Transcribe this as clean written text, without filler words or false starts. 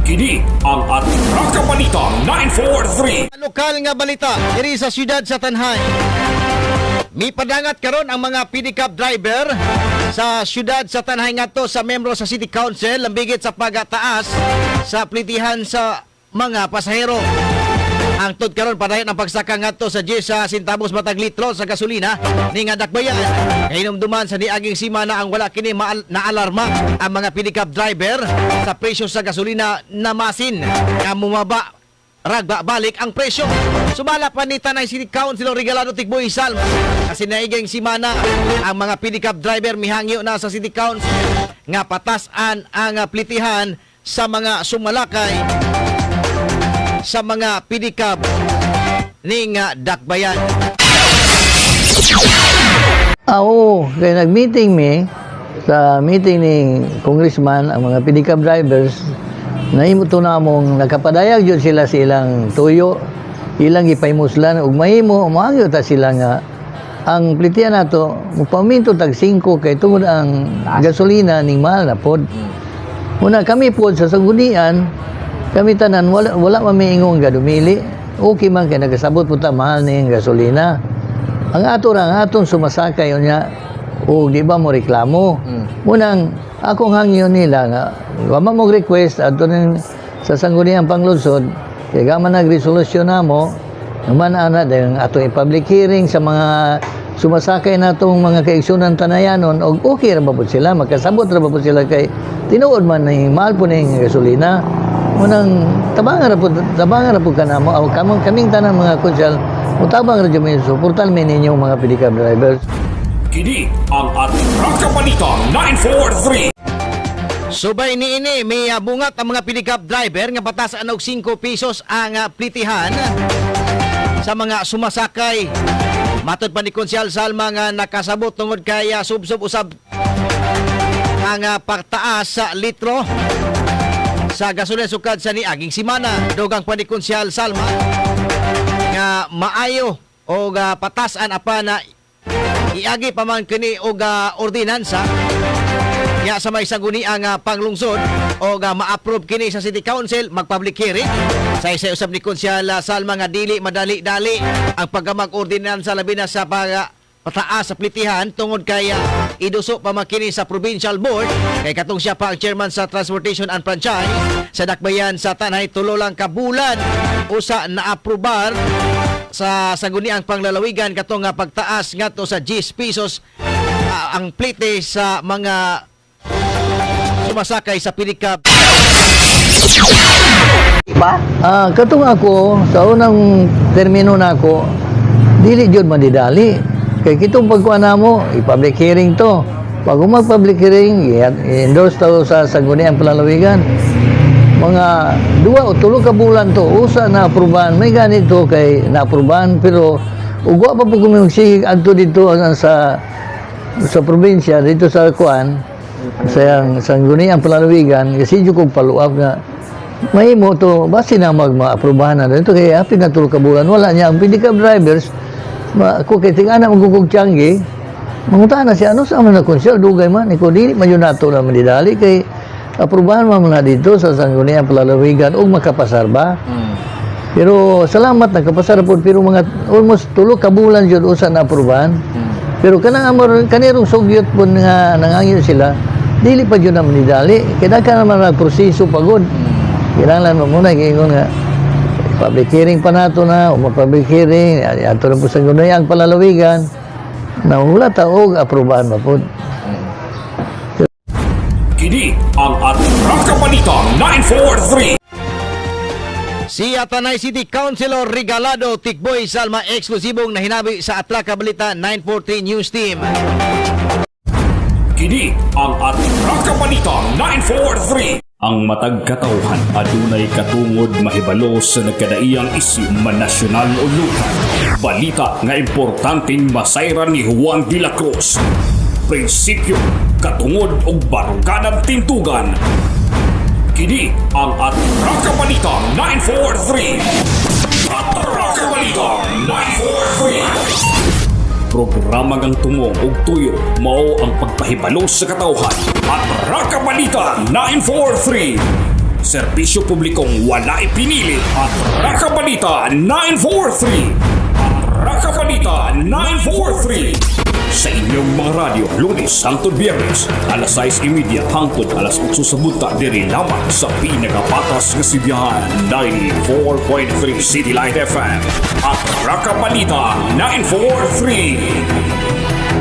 Kini ang Atraka Balita 943. Lokal nga balita diri sa siyudad sa Tanay. Mipadangat karon ang mga pedicab driver sa siyudad sa Tanay ngadto sa membro sa City Council lambigit sa pagtaas sa plitihan sa mga pasahero. Ang tud karon, padayon ang pagsaka ngadto sa 10 sa centavos matag litro sa gasolina ni nga dakbayan. Kahinumduman sa niaging simana ang wala kini naalarma ang mga pedicab driver sa presyo sa gasolina na masin nga mumaba ragba balik ang presyo. Sumala pa ni Tanay City Councilor Regalado Tikboy Salma kasi naiging simana ang mga pedicab driver mihangyo na sa City Council nga patasan ang plitihan sa mga sumalakay sa mga pedicab ning dakbayan. Ah, oo. Kaya nag-meeting mi, sa meeting ni congressman, ang mga pedicab drivers, nahimo to na mong nakapadayag jud sila sa ilang tuyo, ilang gipahimuslan, ug mahimo, moangyo ta sila nga ang plitian nato, mupaminto tag 5 kay tungod ang gasolina ning mahal na pod. Una kami pod sa sanggunian, kami tanan wala wala man miingong gadumili. Okay man kay nagasabot po ta mahal ni ang gasolina. Ang ato ra ang atong sumasakay unya o di ba mo reklamo. Munang akong hangyo nila nga wa man mo request adto ning sa Sangguniang Panglungsod kay gaman nagresolusyon namo naman ana dayon atong i-public hearing sa mga sumasakay natong mga kaigsunan tanayanon og okay ra ba pud sila, makasabot ra ba pud sila kay tinuod man ni mahal po ning gasolina. Munang tabangan ra pud kanamo aw kamong kaming tanan mga konsyal, mutabang ra jud mi, suportan mi ninyong mga pedicab drivers. Kini ang Atraka Balita 943. Subay ni ini, may bungat ang mga pedicab driver nga patasan og 5 pesos ang plitihan sa mga sumasakay. Matod pa ni Konsyal Salma nga nakasabot tungod kay subsob usab ang pagtaas sa litro sa gasolina sukad sa niaging simana. Dugang pa ni Konsyal Salma nga maayo o patasan apan na iagi pa man kini og ordinansa ya sa may sangguniang panglungsod o ma-approve kini sa City Council, mag-public hearing. Sa isa usab ni Konsyal Salma nga dili madali-dali ang pagkamag-ordinansa labi na sa pag pataas sa plitihan tungod kay iduso pa man kini sa provincial board kay katong siya pa ang chairman sa Transportation and Franchise sa dakbayan sa Tanay. 3 lang ka bulan usa na-aprobar sa sangguniang panglalawigan katong nga pagtaas ngadto sa 10 pesos ang plite sa mga sumasakay sa pedicab. Ba? Ah, katong ako sa unang termino nako, dili jud madidali. Kay kitong pagkuan namo, i-public hearing to. Pag mag-public hearing, i-endorse to sa Sangguniang Palalawigan. Mga 2 o 3 ka bulan to, usa na aprobahan. May ganito kay na-aprobahan pero ugwa pa po kung sige adto dito sa sa probinsya dito sa kuan sa Sangguniang Palalawigan kasi jud kog follow up nga mahimo to basi na mag maaprubahan na dito kay apil na 3 ka bulan wala niya ang pedicab drivers ma ko kay tingana magugug tiyanggi mangutana siya ano sa man na konsyal dugay man iko dili man yun nato na madidali kay aprubahan man na dito sa Sangguniang Palalawigan ug makapasar ba. Pero salamat nakapasar po pero mga almost 3 ka bulan jud usa na aprubahan. Pero kanang amor kanirong sugyot po nga nangangyo sila dili pa jud na manidali kay ka naman nagproseso pagod. Kinahanglan mo muna giingon nga public hearing pa nato na o public hearing ato na po sa Sangguniang Palalawigan na wala ta og aprubahan pa pod. Kini ang Atraka Balita 943. Si Tanay City Councilor Regalado Tikboy Salma, eksklusibong nahinabi sa Atraka Balita 943 News Team. Kini ang Atraka Balita 943. Ang matag katawhan adunay katungod mahibalo sa nagkadaiyang isyu man nasyonal o lokal. Balita nga importanteng masayran ni Juan de la Cruz. Prinsipyo, katungod ug baruganan tintugan. Kini ang Atraka Balita 943. Atraka Balita 943. Programa ngang tumong ug tuyo mao ang pagpahibalo sa katawhan. Atraka Balita 943. Serbisyo publikong wala ipinili. At Rakabalita 943. At Rakabalita 943. Sa inyong mga radyo, Lunes hangtod Biyernes, alas 6:30 hangtod alas 8 sa buntag, diri lamang sa pinakapatas nga sibihan, 94.3 City Light FM. At Rakabalita 943.